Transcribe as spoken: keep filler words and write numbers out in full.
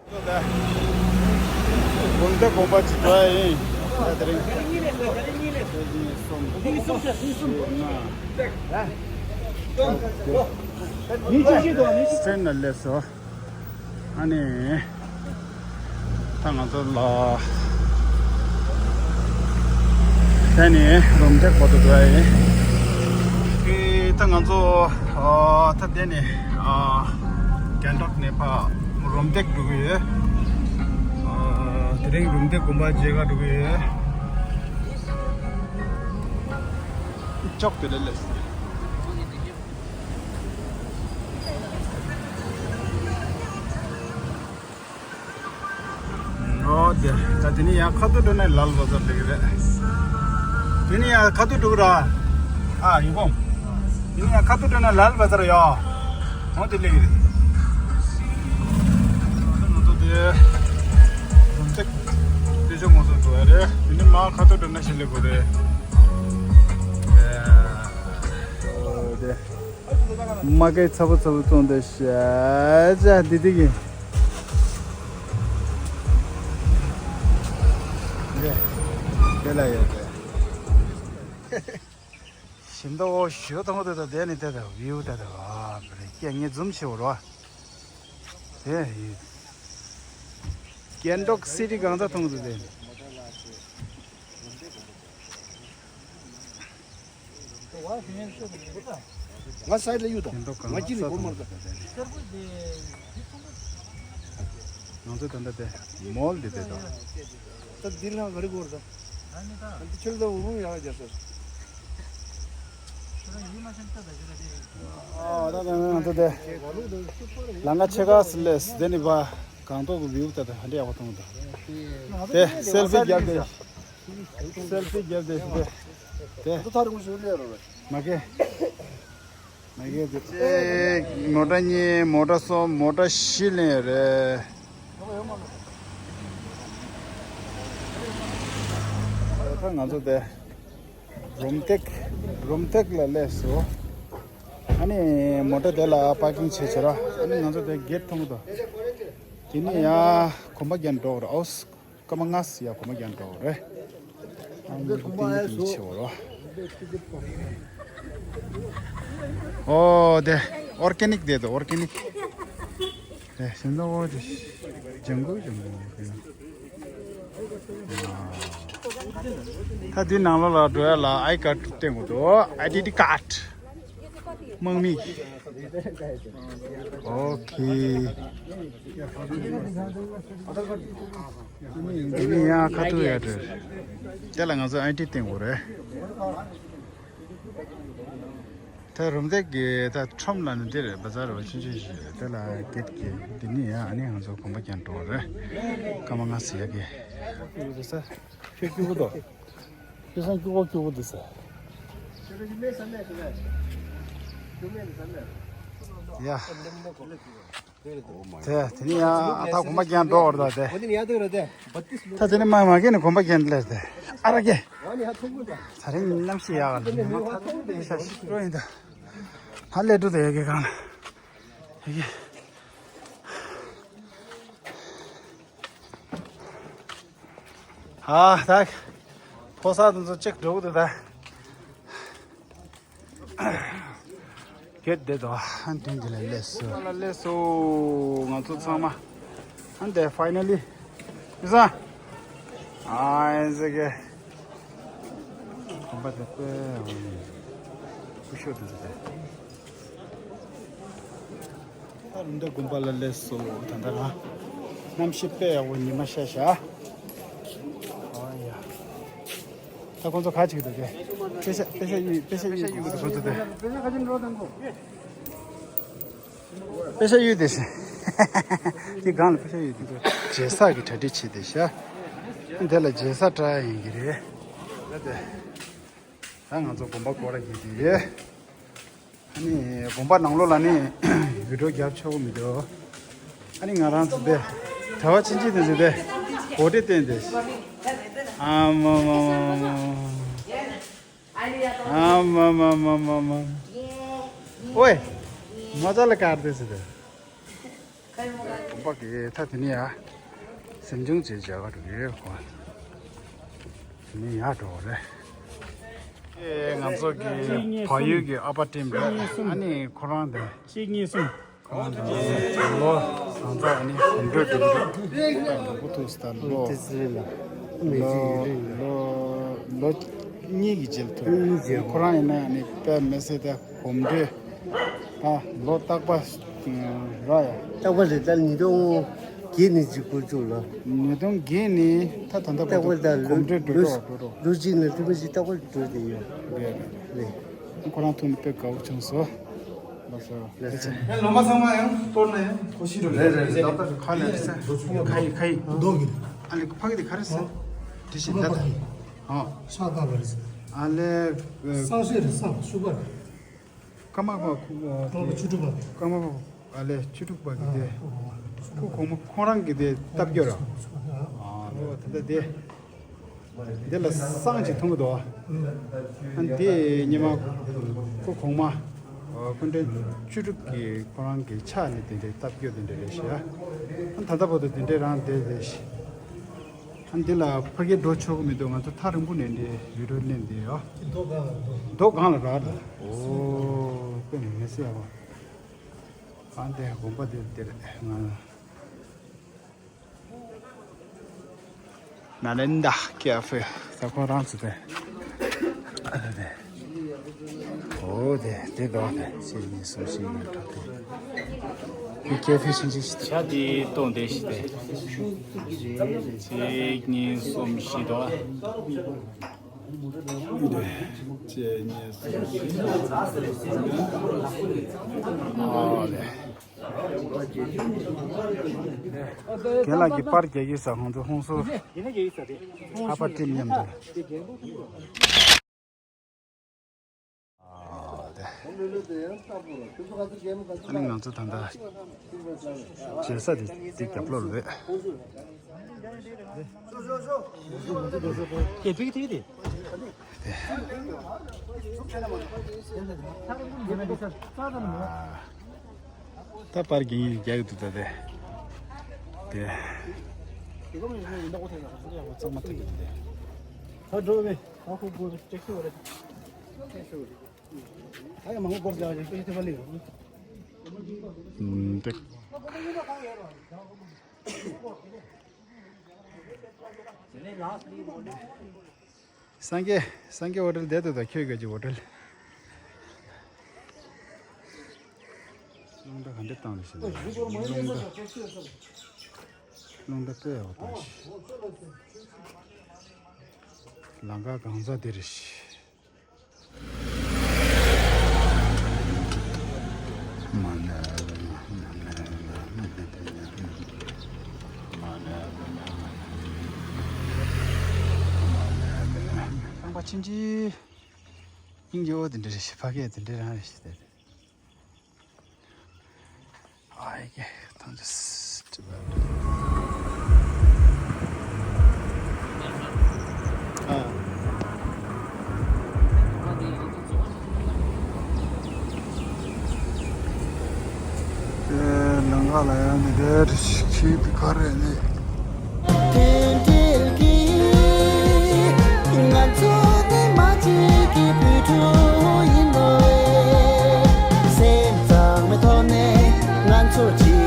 དགོན་སྡེ་དགོན་པ་ཅིག་འགྲོ་ཡ་ཡིན། ད་དེ་རིང་གཉིས་གསུམ་བཞི་ལྔ་བརྒྱད། སེམས་ནང་སླེབས་སོང་། ཨ་ནི། ད་ང་ཚོ་ལ། དེ་ནི་རུམ་བཏེག་པོ་ཏོ་འགྲོ་ཡ་ཡིན། ཨེ། ད་ང་ཚོ། ཨ། ད་དེ་ནི། ཨ། གྷན་ཊོག་ནས་ཕར་རུམ་བཏེག་འགྲོ་གི་ཡོད། ཨ། དེ་རིང་རུམ་བཏེག་དགོན་པ་མཇལ་ག་འགྲོ་གི་ཡོད། ཅོག་དེ་ལས་ལས། ཨོ་དེ། ད་དེ་ནས་ཡང་ཁ་ཐུག་འགྲོ་ན་ལཱལ་བ་ཛར་སླེབས་ཀྱི་རེད། དེ་ནས་ཡང་ཁ་ཐུག་འགྲོ་གི་ར། ཨ་ཡིན་གོ། དེ་ནས་ཡང་ཁ་ཐུག་འགྲོ་ན་ལཱལ་བ་ཛར་ཡོད། ཨོ་དེ་སླེབས་ཀྱི་རེད། ང་ཚོ་དེ། རུམ་བཏེག་དེ་ཆོ་ང་ཚོ་འགྲོ་ཡ་རེད། དེ་ནས་མར་ཁ་ཐུག་འགྲོ་ན་ཞིག་སླེབས་དགོས་རེད། ཨོ་དེ། མ་སྐད་ཚ་པོ་ཚ་པོ་བཏང་འདུག་ཤ་ཅ་འདི་འདི་གི། འདི་འདི་ལ་ཡོད་དེ། ཞིམ་ཏོག་ཞོ་ཐོང་དེ་དང་དེ་ནི་དེ་དང་བིའུ་དེ་དང་ཨ་རེ་སྐད་ངས་འཛུམ་ཆེ་བོ་རོ། དེ་ཡིན། གྷན་ཊོག་སི་ཊི་གང་ས་མཐོང་དུ་དེ། ང་སའི་ལ་གཡུག་དང་། ང་གཅིག་ནི་གོ་མར་དང་། ང་ཚོ་ད་ལྟ་དེ་མོལ་འདི་དེ་དང་། ད་འདི་ལ་ག་རེ་གོ་ར་ད། ཨ་འདི་ཁྱེར་ད་འུ་རུ་ཡག་རྒྱ་སར། ཨ་ད་ད་ང་ཚོ་དེ་ལང་ཀ་ཆེ་ག་སི་ལེས་དེ་ནི་བ་གང་ཐོག་གི་བིའུ་ད་ད་ཧ་འདྲ་ཡག་པོ་མཐོང་ད། དེ་སེལ་ཕི་རྒྱབ་དེ། སེལ་ཕི་རྒྱབ་དེ་དེ། དེ་ད་ཐག་རིང་པོ་ཞིག་སླེབས་རོགས་རེད། མ་གི། མ་གི་དེ། ཨེ། མོ་ཊ་གཉིས། མོ་ཊ་གསུམ། མོ་ཊ་བཞི་ལེན་རེད། ད་ང་ཚོ་དེ་རུམ་བཏེག་རུམ་བཏེག་ལ་སླེབས་སོང་། ཨ་ནི་མོ་ཊ་དེ་ལ་པར་ཀིང་བྱས་བྱས་ར། ཨ་ནི་ང་ཚོ་དེ་གེ་ཊི་མཐོང་གི་འདུག་དེ་ནས་ཡ་གོམ་པ་རྒྱག་འགྲོ་གི་རེད། ཨོ། སྐར་མ་ལྔ་ཙམ་ཡ་གོམ་པ་རྒྱག་འགྲོ་གི་རེད། ཨ་ནི་ཏིང་ཏིང་ཆེ་བོ་རོ། ཨོ་དེ་ཨོར་གེ་ནིག་དེ་དོ་ཨོར་གེ་ནིག་དེ་ཞིམ་ཏོག་པོ་དེ། ལྗང་གུ་ལྗང་གུ། ད་འདི་ནང་ལོགས་ལ་འགྲོ་ཡ་ལ་ཨའི་ཀར་སྟོན་དགོས་འདུག་ཨའི་ཌེན་ཊི་ཊི་ཀར་དམག་མི། ཨོ་ཁེ། འདི་ནི་ཡང་ཁ་ཐུག་ཡ་འདྲ། དེ་ལ་ང་ཚོ་ཨའི་ཌི་སྟོན་དགོས་རེད། ད་རུམ་བཏེག་གི་ད་ཁྲོམ་ལ་ནི་འདིར་བ་ཛར་བ་ཆུང་ཆུང་ཞིག་རེད། དེ་ལ་གེ་ཊི་གི་འདི་ནི་ཡང་ཨ་ནི་ང་ཚོ་གོམ་པ་རྒྱག་འགྲོ་རེད། སྐར་མ་ལྔ་ཙམ་ཡ་གི། ཁྱོད་སྐྱིད་པོ་འདུག་ཁྱོད་སང་སྐྱིད་པོ་སྐྱིད་པོ་འདུག་ས། ཡ། དེ་དེ་ནི་ཡང་ཨ་ད་གོམ་པ་རྒྱག་འགྲོ་བར་ད་དེ། ད་དེ་ནི་མ་མ་གེ་ནི་གོམ་པ་རྒྱག་ལེར་དེ། ཨ་ར་གེ། ད་རིང་གནམ་གཤིས་ཡག་ག་ལ་ནི་མ་ཐག་ཏུ་ཤ་ཤི་རོ་ཡིན་ད། ཧ་ལས་འགྲོ་དེ་ཡ་གེ་གང་ལ། ཡ་གེ། ཨ་ད། ཕོ་གསར་དེ་ཚོ་གཅིག་འགྲོ་གི་འདུག་ད། གེ་ཊི་དེ་དོ་ཨན་དོན་དེ་ལ་སླེབས་སོ། ལ་སླེབས་སོ། ང་ཚོ་ཚང་མ་ཨན་དེ་ཕའི་ནལ་ལི། ཨི་ས། ཨ་ཨེ་ཟེ་གེ། གོམ་པ་དེ་དཔེ་འོང་ནི། སྐུ་ཞབས་དེ་ཚོ་དེ། ད་རུམ་བཏེག་དགོན་པ་ལ་སླེབས་སོང་། ད་ལྟ་ལ་གནམ་གཤིས་དཔེ་ཡག་པོ། ཉི་མ་ཤར་ཤག་ཨོ་ཡ། ད་ཁོང་ཚོ་ག་བྱེད་ཀྱི་འདུག་གས། པེ་ཤ་པེ་ཤ་གཡུག་པེ་ཤ་གཡུག་གི་འདུག་ཁོང་ཚོ་དེ། པེ་ཤ་གཡུག་དེ་ཤི། དེ་སྒང་ལ་པེ་ཤ་གཡུག་དེ་འདུག་རྗེས་ས་གི་གྲ་སྒྲིག་བྱེད་དེ་ཤག་དེ་ལ་རྗེས་ས་འདྲ་ཡིན་གྱི་རེད། ད་ང་ཚོ་དགོན་པ་སྐོར་ར་གྱིས་དེ། ཨ་ནི་དགོན་པ་ནང་ལོགས་ལ་ནི་བི་ཌི་ཡོ་རྒྱབ་ཆོག་གི་མི་འདུག་ཨ་ནི་ང་རང་ཚོ་དེ་གྲྭ་པ་ཆུང་ཆུང་དེ་ཚོ་དེ་གོ་སྒྲིག་བསྟན་ཏེ། ཨ་མ་མ་མ་མ་མ། ཨ་མ་མ་མ་མ་མ། ཨོའི། མོ་ཙ་ལ་ཀར་དེ་ཚོ་དེ། དགོན་པ་གི་ད་དེ་ནས་ཡ་གཟིམ་ཆུང་བྱེད་བྱ་ག་འགྲོ་གི་ཡོད་གོ། དེ་ནས་ཡར་འགྲོ་བ་རེད། ཨེ་ང་ཚོ་གི་བལ་ཡུལ་གྱི་ཨ་ཕ་ཊིམ་རེད། ཨ་ནི་ཁོ་རང་དེ་གཅིག་གཉིས་གསུམ། ཁོ་རང་དེ་ལོ་ང་ཚོ་ཨ་ནི་གོམ་བགྲོད་འགྲོ་གི་འདུག་ད་འགྲོ་གི་འདུག་ད་ལོ་ལོ་ལོ་གཉིས་ཀྱི་རྗེས་ལ་ཐུག་ཁོ་རང་ཡིན་ན་ཨ་ནི་དཔེ་མི་སྲིད་ད། གོམ་བགྲོད། ད་ལོ་རྟག་པ་ར་ཡ། རྟག་པ་རེད། ད་ཉིས་སྟོང་བརྒྱད་ནས་ཅིག་འགོ་བཙུགས་ལ། ཉིས་སྟོང་བརྒྱད་ནས་ད་ད་ལྟ་བར་རྟག་པ་དུ་ད་གོམ་བགྲོད་འགྲོ་ལོ་འགྲོ་འགྲོ་འགྲོ། ལོ་གཅིག་ནས་དུ་མ་ཞིག་རྟག་པར་འགྲོ་བསྡད་ཡོད། རེད་རེད། རེད། ཁོ་རང་ཐུག་ནས་དཔེ་དགའ་བོ་བྱུང་སོང་། ལགས་སོ། ལགས་སོ། ཨེ་ལོ་མ་ཚང་མ་ཡང་གཏོར་ནས་གོ་ཤི་རུ་རེད་རེད་རེད། ད་ལྟ་ཁ་ལས་ཟེར། ཁ་ཡི་ཁ་ཡི་རྡོ་གི། ཨ་ལེ་ཕ་གི་དེ་ག་རེ་ཟེར། དྲི་ཞིག་ད་ལྟ། ཨོ། ཤ་ཁ་བ་རེད། ཨ་ལེ། སང་ཤེ་རེད། སང་ཤུ་གར། ཀརྨ་པ་ཁུ། ཀརྨ་པ་ཆོས་དྲུག་པ། ཀརྨ་པ། ཨ་ལེ་ཆོས་དྲུག་པ་གི་དེ། ཁུ་གོང་མ་ཁོང་རང་གི་དེ་སྟབས་སྐྱོ་ར། ཨ་ལོ་ད་ལྟ་དེ། དེ་ལ་སང་ཅིག་འཐུང་གི་འདུག་ཨ་དེ་ཉི་མ་ཁུ་གོང་མ། སྐུ་ཕྲེང་བཅུ་དྲུག་གི་ཁོ་རང་གི་ཕྱག་ནས་དེ་འདྲའི་སྟབས་སྐྱོ་དེ་འདྲ་རེད་ཤག་ཨ་ད་ལྟ་བར་དུ་དེ་འདྲའི་རང་བསྡད་རེད་ཤག་ཨ་འདི་ལ་ཕ་གིར་འགྲོ་ཆོག་གི་མི་འདུག་ང་ཚོ་ཐག་རིང་པོ་ནས་འདི་བི་ཌིའོ་ལེན་བསྡད་ཡོད། རྡོ་སྒང་ལ་རག་ལ། ཨོ་དཔེ་མི་སྲིད་ཡག་པོ། ཨ་འདི་དགོན་པ་འདི་འདིར་ང་ནཱ་ལེནྡྲ་ཀེ་ཧྥེ་ད་ཁོ་རང་ཚོ་དེ། ཨ་དེ་དེ། ཨོ་དེ་དེ་དོ་དེ་གཅིག་གཉིས་གསུམ་བཞི་ཡོད་གྲོགས་དེ། ཁོའི་ཀེ་ཧྥེ་ཤིང་ཆེ་ཞིག་དེ། ཇ་དེ་གཏོང་དེ་ཞིག་དེ། གཅིག་གཉིས་གསུམ་བཞི་དོ། དེ་གཅིག་གཉིས་གསུམ་བཞི། ཨོ་དེ། རྒན་ལགས་ཀྱིས་པར་རྒྱག་གི་ས་ཁོང་ཚོ་ཧོང་སོ། ཨ་ཕ་ཊིམ་མཉམ་དུ། ཨ་ནི་ང་ཚོ་ད་ལྟ་མཇལ་ས་དེ་དེ་རྒྱབ་ལོགས་རེད། ད་པར་གྱི་རྒྱག་གི་འདུག་ད་དེ། དེ། ཚང་མ་ཐུག་གི་འདུག་དེ། ཨུམ། དེ། སངས་རྒྱས། སངས་རྒྱས་ཧོ་ཊེལ་བསྡད་འདུག་ད་ཁྱོད་ཀྱི་ཧོ་ཊེལ། རླུང་རྟ་ག་འདྲ་བཏང་རེད་ཟེར་ན། རླུང་རྟ། རླུང་རྟ་དཔེ་ཡག་པོ་བཏང་ཞིག་ལམ་ཁ་གང་ས་དེ་རེད་ཤག་རྐང་པ་ཕྱིན་ཅི། སྙིང་རྗེ་བོ་དེ་འདྲ་རེད་ཤག་ཕ་གིར་དེ་འདྲ་རང་རེད་ཤག་དེ། ཨ་ཡེ་ཐང་ཅིག་ཨ། དེ་ནང་ལ་ཡང་འདི་འདྲའི་ཁྱི་དེ་ག་རེ་ནི། དེ་འདྲའི་གི་ང་ཚོ་ནི་མ་གཅིག་གི་བུ་ཕྲུག་ཡིན་ནོ། སེམས་གཙང་མའི་ཐོག་ནས་ང་ཚོ་གཅིག